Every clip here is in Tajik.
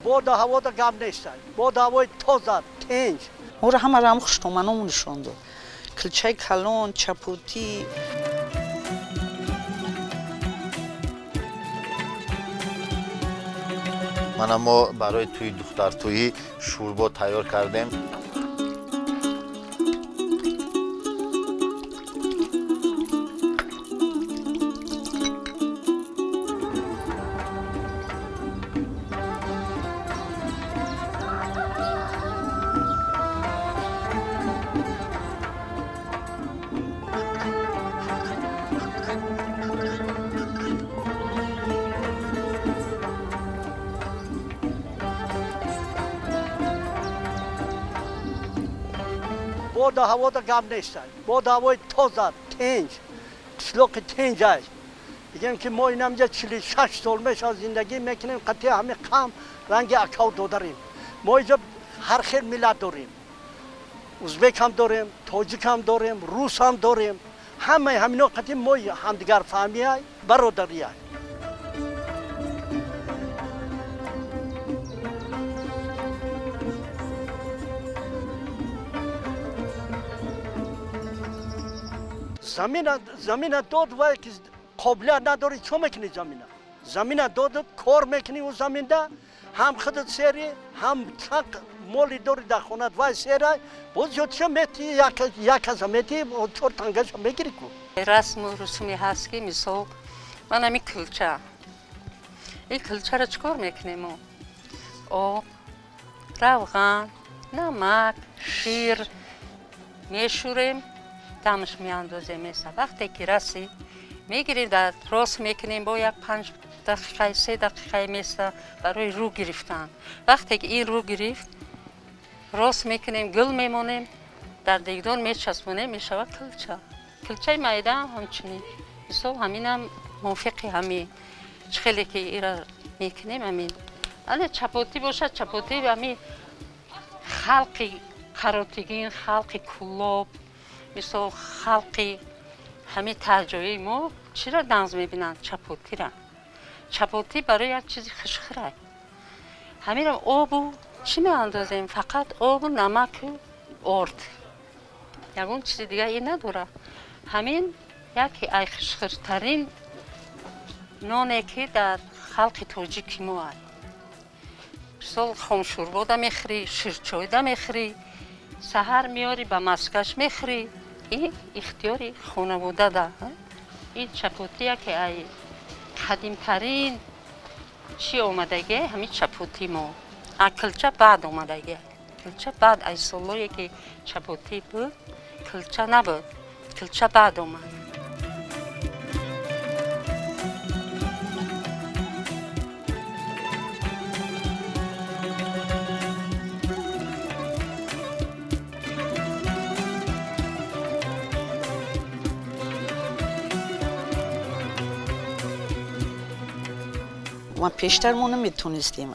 Боду ҳавода гап нест, боду ҳавои тоза, тинҷ. Моро ҳамаро ҳам хуштоманому нишон дод. Килчаи калон, чапотӣ. Мана мо барои тӯи духтартӯӣ шӯрбо тайёр кардем. Боду ҳавода гап нест, боду ҳавои тоза, тинҷ, қишлоқи тинҷ аст. Мегӯем, ки мо инамҷа 46 сол мешавад зиндагӣ мекунем, қатъи ҳами қам ранги акав додарем. Мо инҷа ҳар хел миллат дорем, узбек ҳам дорем, тоҷик ҳам дорем, рус ҳам дорем. Ҳамаи ҳамино қатъи мо ҳамдигарфаҳмиай, бародариай. Замина дод, вай ки қобилият надорӣ, чо мекунӣ замина? Замина дод, кор мекунӣ, ӯ заминда ҳам худат сери, ҳам чанд моли дори дар хонат, вай серай, боз зиёдша мети, як каза мети, чор тангаша мегирӣ ку. Расму русуме ҳаст, ки мисол ман ҳамин кулча, ин кулчаро чӣ кор мекунем? Мо об, равған, намак, шир мешӯрем, дамаш меандозем, меса вақте ки расид, мегирем, дар рост мекунем, бо як 5 дақиқаи, 3 дақиқаи меса барои рӯ гирифтан. Вақте ки ин рӯ гирифт, рост мекунем, гул мемонем, дар дегдон мечаспонем, мешавад кулча. Кулчаи майдаам ҳамчунин, мисол ҳаминам мувофиқи ҳамин чӣ хеле ки ира мекунем ҳамин. Ана чапотӣ бошад, чапотӣ ҳамин халқи Қаротигин, халқи Кулоб, мисол халқи ҳамин таҷоии мо чиро нағз мебинанд? Чапотира. Чапотӣ барои як чизи хушхӯрай. Ҳаминро обу чӣ меандозем? Фақат обу намаку орд, ягон чизи дигар ин надорад. Ҳамин яке ай хушхӯртарин ноне, ки дар халқи тоҷики мо аст. Мисол хомшӯрбода мехӯрӣ, ширчойда мехӯрӣ, саҳар меёрӣ, ба маскаш мехӯрӣ, ин ихтиёри хонаводада. Ин чапотӣ яке ай қадимтарин чӣ омадагӣ, ҳамин чапотӣ мо. А килча баъд омадагӣ. Килча баъд, ай солҳое ки чапотӣ буд, килча набуд, килча баъд омад. Ма пештар мо наметонистем,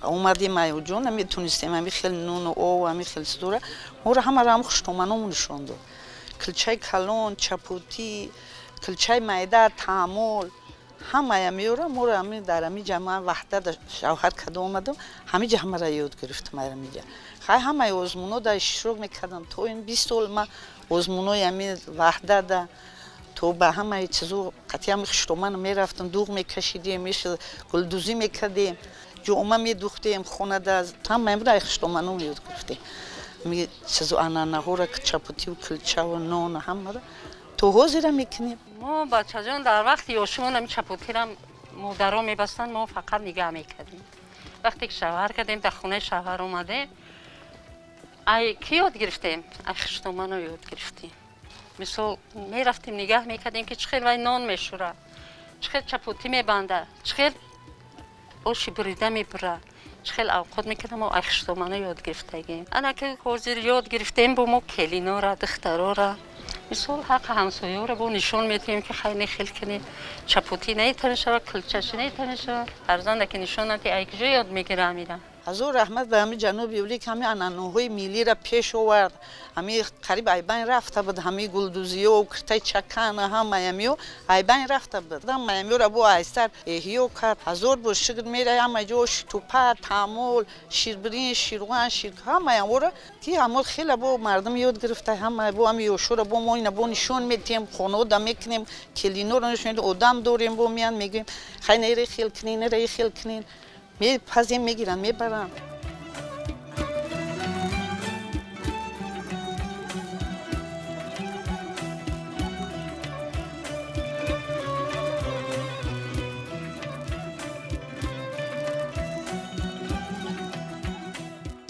омадем аюҷо, наметонистем ҳами хел нуну ов, ҳами хел чизора. Моро ҳамаро ҳам хуштоманому нишон дод. Килчаи калон, чапотӣ, килчаи майда, таъмол, ҳамая меёра. Моро ҳами дар ҳами ҷа ман Ваҳдат шавҳар карда омадам, ҳами ҷа ҳамаро ёд гирифтам. Ҳамиҷа хай ҳамаи озмуно дар иштирок мекардам. То ин 20 сол ман озмунои ҳами Ваҳдада то ба ҳамаи чизо қатъи ҳами хуштоман мерафтам. Дуғ мекашидем, гулдӯзӣ мекардем, ҷома медухтем хонада, ҳамаи хуштоманом ёд гирифтем. Чизо ананаҳоро, чапотиву килчаву нон, ҳамаро то ҳозира мекунем. Мо бачаҷон дар вақти ёшимон ҳами чапотира модаро мебастанд, мо фақат нигаҳ мекардем. Вақте ки шавҳар кардем, дар хонаи шавҳар омадем, ай кӣ ёд гирифтем? Ай хуштомано ёд гирифтем. Мисол мерафтем, нигаҳ мекардем, ки чӣ хел вай нон мешӯрад, чӣ хел чапотӣ мебандад, чӣ хел оши бурида мебурад, чӣ хел авқот мекардам. Мо ай хуштомано ёд гирифтагем. Ана ки ҳозир ёд гирифтем, бо мо келинора, духтарора, мисол ҳаққи ҳамсоёро бо нишон медиҳем, ки хай нехел кунед, чапотӣ наитар мешавад, кулчаши наитар мешавад. Фарзанда ки нишон надиҳӣ, ай куҷо ёд мегира амира? Ҳазор раҳмат ба ҳами ҷаноби олӣ, ки ҳами анъанаҳои миллиро пеш овард. Ҳами қариб айбайн рафта буд, ҳами гулдӯзиё, киртаи чакана, ҳамаямиё айбайн рафта буд. Ҳамаямиёро бо айстар эҳё кард. Ҳазор бор шукр. Мера ҳама ҷо тупа, таъмол, ширбирин, ширған, шир, ҳамаяморо ки ҳамо хеле бо мардум ёд гирифта. Ҳама бо ҳами ёшоро бо мо ина бо нишон метиҳем, хонаода мекунем, келиноро нишон, одам дорем, бо меян, мегӯем: хай, нера хел кунен, нера хел кунен, мепазем, мегиранд, мебаранд.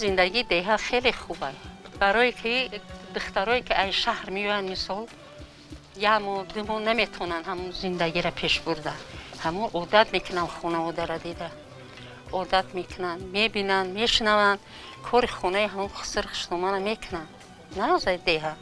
Зиндагии деҳа хеле хуб аст, барое ки духтарое ки аз шаҳр меоянд, мисол, як моҳ, 2 моҳ наметавонанд ҳамун зиндагиро пеш бурда. Ҳамун одат мекунанд, хонаводаро дида одат мекунанд, мебинанд, мешунаванд, кори хонаи ҳамун хусур хушномана мекунанд. Нағзай деҳа,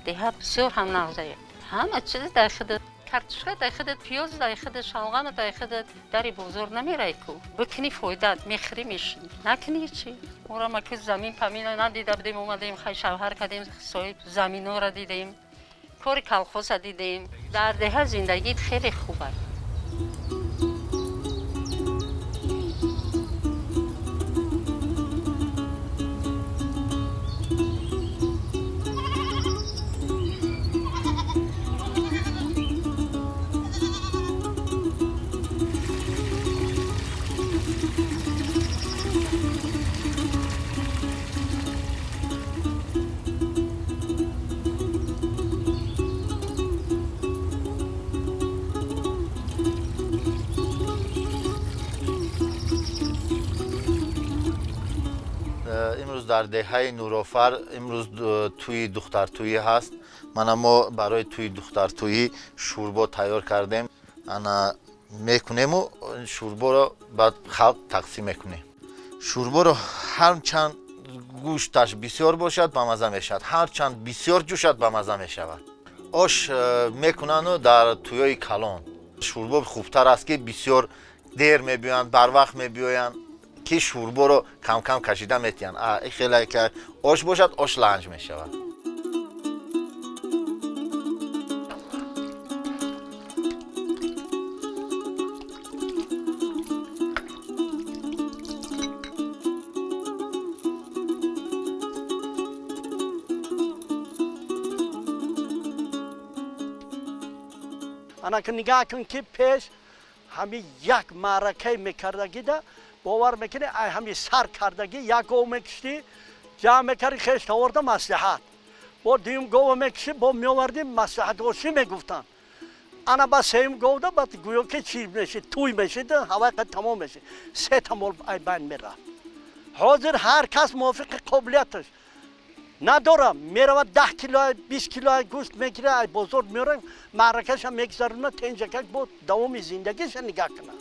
деҳа бисёр ҳам нағзай. Ҳама чиз дар худат: картошка дар худат, пиёз дар худат, шалғама дар худат. Дари бозор намерай ку. Бикунӣ, фоидаат, мехӯрӣ, мешинӣ, накунӣ, чӣ? Моро ма ки замин памина надида будем, омадем, хай, шавҳар кардем, соҳиб заминора дидем, кори колхоза дидем. Дар деҳа зиндагӣ хеле хуб аст. Имрӯз дар деҳаи Нурофар имрӯз тӯи духтартӯӣ ҳаст. Мана, мо барои тӯи духтартӯӣ шӯрбо тайёр кардем. Ана мекунему шӯрборо ба халқ тақсим мекунем. Шӯрборо ҳарчанд гӯшташ бисёр бошад, бамаза мешавад, ҳарчанд бисёр ҷӯшад, бамаза мешавад. Ош мекунану дар тӯёи калон. Шӯрбо хубтар аст, ки бисёр дер мебиёянд, барвақт мебиёянд, ки шӯрборо камкам кашида метиҳанд. Хеле ки ош бошад, ош ланҷ мешавад. Ана ки нигаҳ кун, ки пеш ҳами як маъракаи мекардагида, бовар мекунӣ, ай ҳами сар кардагӣ як гов мекиштӣ, ҷамъ мекарди, хеш таворда, маслиҳат, бо дуюм гова мекишӣ, бо меовардӣ, маслиҳатошӣ мегуфтанд. Ана ба сеюм говда баъд гӯё ки чӣ мешид, тӯй мешид, ҳавай қад тамом мешид, сета мол ай байн мерафт. Ҳозир ҳар кас мувофиқи қобилияташ надорам, меравад, 10 кило, 20 кило гӯшт мегира, ай бозор меорад, маъракаша мегузаронад, тенҷакак, бо давоми зиндагиша нигаҳ кунад.